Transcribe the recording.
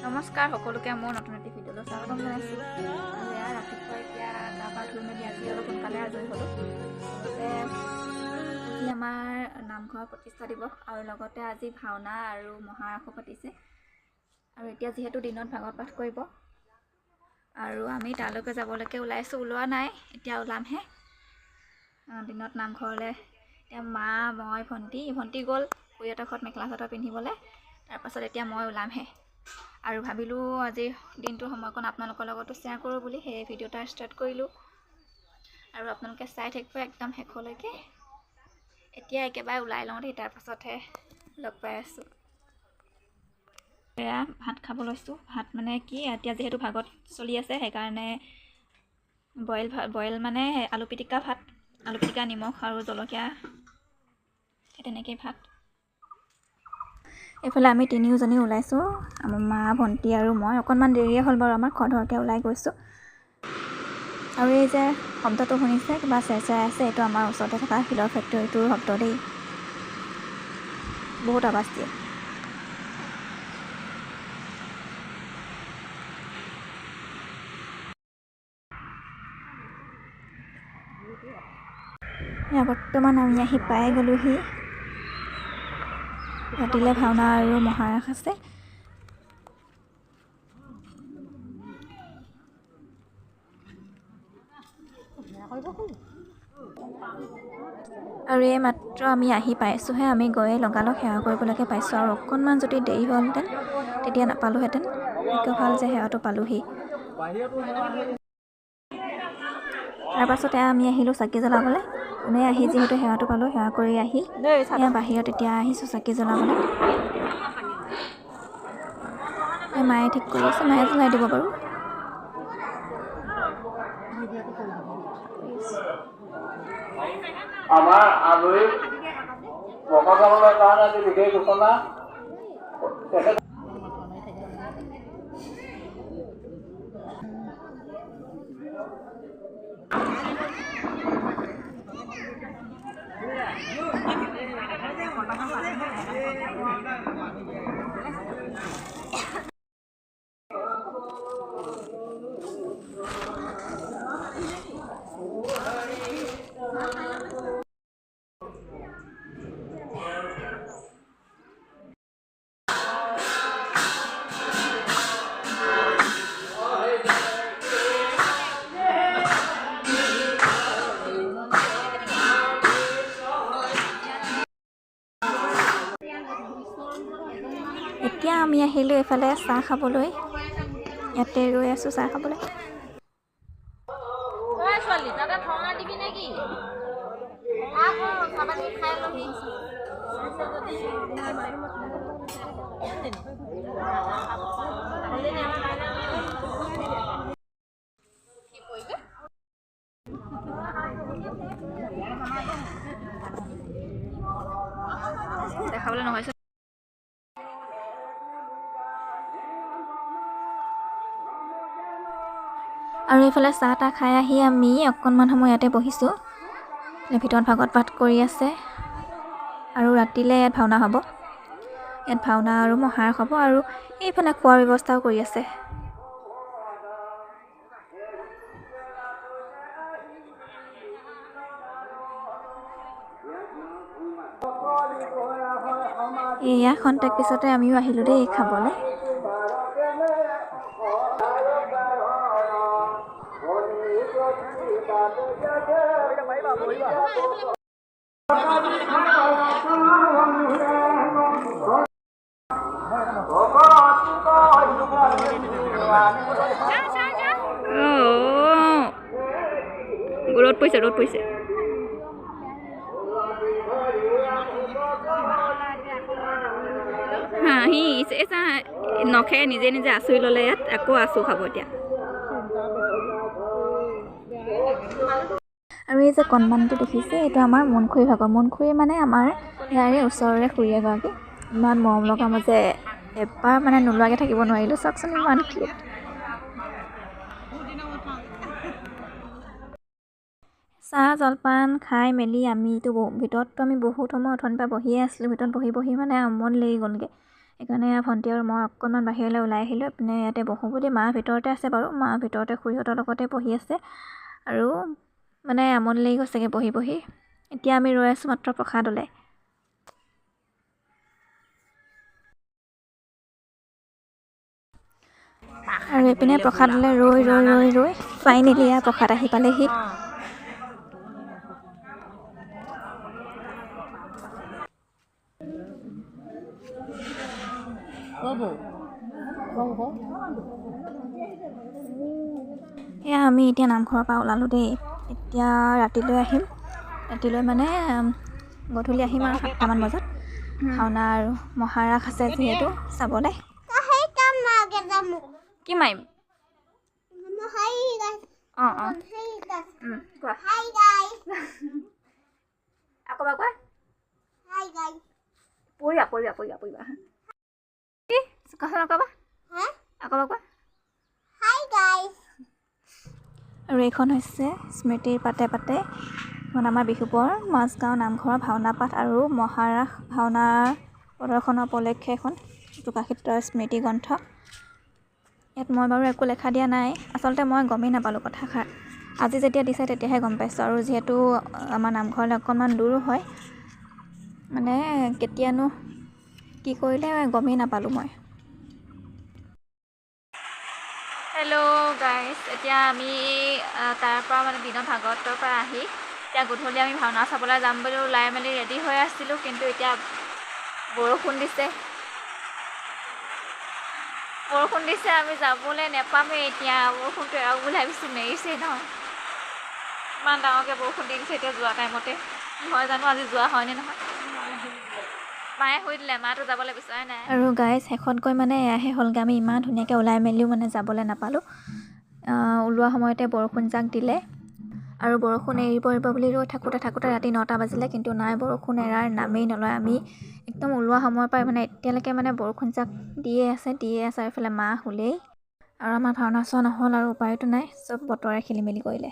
নমস্কাৰ সকলোকে, মোৰ নতুন এটি ভিডিঅ'লৈ স্বাগতম জনাইছোঁ। আৰু এয়া ৰাতিপুৱা এতিয়া গা পা ধুই মেলি আজি অলপ সোনকালে আজৰি হ'লোঁ। লগতে আজি আমাৰ নামঘৰ প্ৰতিষ্ঠা দিৱস আৰু লগতে আজি ভাওনা আৰু মহাৰাসো পাতিছে। আৰু এতিয়া যিহেতু দিনত ভাগৱত পাঠ কৰিব আৰু আমি তালৈকে যাবলৈকে ওলাইছোঁ। ওলোৱা নাই, এতিয়া ওলামহে দিনত নামঘৰলৈ। এতিয়া মা, মই, ভণ্টি ভণ্টি গ'ল খুৰীহঁতৰ ঘৰত মেখেলা চাদৰ পিন্ধিবলৈ। তাৰপাছত এতিয়া মই ওলামহে। আৰু ভাবিলোঁ আজিৰ দিনটোৰ সময়কণ আপোনালোকৰ লগতো শ্বেয়াৰ কৰোঁ বুলি সেই ভিডিঅ' এটা ষ্টাৰ্ট কৰিলোঁ। আৰু আপোনালোকে চাই থাকিব একদম শেষলৈকে। এতিয়া একেবাৰে ওলাই লওঁ দেই, তাৰপাছতহে লগ পাই আছোঁ। এয়া ভাত খাব লৈছোঁ। ভাত মানে কি, এতিয়া যিহেতু ভাগত চলি আছে সেইকাৰণে বইল ভাত, বইল মানে আলু পিটিকা ভাত, আলু পিটিকা নিমখ আৰু জলকীয়া, সেই তেনেকেই ভাত। এইফালে আমি তিনিওজনী ওলাইছোঁ, আমাৰ মা, ভণ্টি আৰু মই। অকণমান দেৰিয়ে হ'ল বাৰু, আমাৰ খৰধৰকৈ ওলাই গৈছোঁ। আৰু এই যে শব্দটো শুনিছে, কিবা চেৰচেৰাই আছে, এইটো আমাৰ ওচৰতে থকা শিলৰ ফেক্টৰীটোৰ শব্দ দেই, বহুত আৱাজ দিয়ে। এয়া বৰ্তমান আমি আহি পাই গ'লোহি। ৰাতিলৈ ভাওনা আৰু মহাৰাস আছে। আৰু এই মাত্ৰ আমি আহি পাইছোঁহে, আমি গৈয়ে লগালগ সেৱা কৰিবলৈকে পাইছোঁ। আৰু অকণমান যদি দেৰি হ'লহেঁতেন তেতিয়া নাপালোহেঁতেন। ভাগ্য ভাল যে সেৱাটো পালোহি। তাৰপাছতে আমি আহিলোঁ চাকি জ্বলাবলৈ। পোনে আহি যিহেতু সেৱাটো পালোঁ, সেৱা কৰি আহি এয়া বাহিৰত এতিয়া আহিছোঁ চাকি জ্বলাবলৈ। মায়ে ঠিক কৰি আছে, মায়ে জ্বলাই দিব বাৰু। আমাৰ আলহী ভকতসকলৰ কাৰণে আজি বিশেষ ঘোষণা। তেখেত এতিয়া আমি আহিলোঁ এইফালে চাহ খাবলৈ, ইয়াতে ৰৈ আছোঁ চাহ খাবলৈ। দেখাবলৈ নহৈছে। আৰু এইফালে চাহ তাহ খাই আহি আমি অকণমান সময় ইয়াতে বহিছোঁ। ভিতৰত ভাগৱত পাঠ কৰি আছে আৰু ৰাতিলৈ ইয়াত ভাওনা হ'ব। ইয়াত ভাওনা আৰু মহাৰাস হ'ব আৰু এইফালে খোৱাৰ ব্যৱস্থাও কৰি আছে। এয়া খন্তেক পিছতে আমিও আহিলোঁ দেই খাবলৈ। ৰ'দ পৰিছে, ৰ'দ পৰিছে। হাঁহি নখে নিজে নিজে আঁচুৰি ল'লে, ইয়াত আকৌ আঁচু খাব এতিয়া। আৰু এই যে কণমানিটো দেখিছে, এইটো আমাৰ মোনখুৰী ভাগৰ। মোনখুৰী মানে আমাৰ ইয়াৰে ওচৰৰে খুৰী এগৰাকী। ইমান মৰম লগা, মই যে এবাৰ মানে নোলোৱাকৈ থাকিব নোৱাৰিলোঁ। চাওকচোন ইমান কিউট। চাহ জলপান খাই মেলি আমিতো ভিতৰততো আমি বহুত সময় অথনিৰ পৰা বহিয়ে আছিলোঁ। ভিতৰত বহি বহি মানে আমনি লাগি গ'লগৈ। সেইকাৰণে ভণ্টি আৰু মই অকণমান বাহিৰলৈ ওলাই আহিলোঁ। এইপিনে ইয়াতে বহোঁ বুলি। মা ভিতৰতে আছে বাৰু, মা ভিতৰতে খুৰীহঁতৰ লগতে বহি আছে। আৰু মানে আমনি লাগি গৈছেগৈ বহি বহি। এতিয়া আমি ৰৈ আছোঁ মাত্ৰ প্ৰসাদলৈ। আৰু এইপিনে প্ৰসাদলৈ ৰৈ ৰৈ ৰৈ ৰৈ ফাইনেলি এয়া প্ৰসাদ আহি পালেহি। এয়া আমি এতিয়া নামঘৰৰ পৰা ওলালোঁ দেই। এতিয়া ৰাতিলৈ আহিম, ৰাতিলৈ মানে গধূলি আহিম আৰু 7টামান বজাত। ভাওনা আৰু মহাৰাস আছে যিহেতু চাবলৈ। কি মাৰিম? অঁ অঁ, কোৱা আকৌ এবাৰ কোৱা। পৰিবা পৰিবা পৰিবা পৰিবা। কি কোৱাচোন আকৌ এবাৰ, আকৌ এবাৰ কোৱা। আৰু এইখন হৈছে স্মৃতিৰ পাতে পাতে, এখন আমাৰ বিহুবৰ মাজগাঁও নামঘৰৰ ভাওনা পাঠ আৰু মহাৰাস ভাওনা প্ৰদৰ্শনৰ উপলক্ষে এখন প্ৰকাশিত স্মৃতি গ্ৰন্থ। ইয়াত মই বাৰু একো লেখা দিয়া নাই, আচলতে মই গমেই নাপালোঁ কথাষাৰ। আজি যেতিয়া দিছে তেতিয়াহে গম পাইছোঁ। আৰু যিহেতু আমাৰ নামঘৰলৈ অকণমান দূৰো হয়, মানে কেতিয়ানো কি কৰিলে গমেই নাপালোঁ মই। হেল্ল' গাইজ, এতিয়া আমি তাৰ পৰা মানে দিনত ভাগৱতৰ পৰা আহি এতিয়া গধূলি আমি ভাওনা চাবলৈ যাম বুলি ওলাই মেলি ৰেডি হৈ আছিলোঁ। কিন্তু এতিয়া বৰষুণ দিছে, বৰষুণ দিছে, আমি যাবলৈ নেপামেই এতিয়া। বৰষুণটো এৰাব বুলি ভাবিছোঁ, নেৰিছেই নহয়। ইমান ডাঙৰকৈ বৰষুণ দি দিছে এতিয়া যোৱা টাইমতে। কি হয় জানো, আজি যোৱা হয়নে নহয়। মায়ে শুই দিলে, মাতো যাবলৈ বিচৰাই নাই। আৰু গাইজ শেষত গৈ মানে এয়াহে হ'লগৈ, আমি ইমান ধুনীয়াকৈ ওলাই মেলিও মানে যাবলৈ নাপালোঁ। ওলোৱা সময়তে বৰষুণ জাক দিলে আৰু বৰষুণ এৰিব এৰিব বুলি ৰৈ থাকোঁতে থাকোঁতে ৰাতি 9টা বাজিলে, কিন্তু নাই, বৰষুণ এৰাৰ নামেই নলয়। আমি একদম ওলোৱা সময়ৰ পৰাই মানে এতিয়ালৈকে মানে বৰষুণ জাক দিয়ে আছে, দিয়ে আছে। আৰু এইফালে মা শুলেই আৰু আমাৰ ভাওনা চোৱা নহ'ল আৰু উপায়তো নাই, চব বতৰে খেলি মেলি কৰিলে।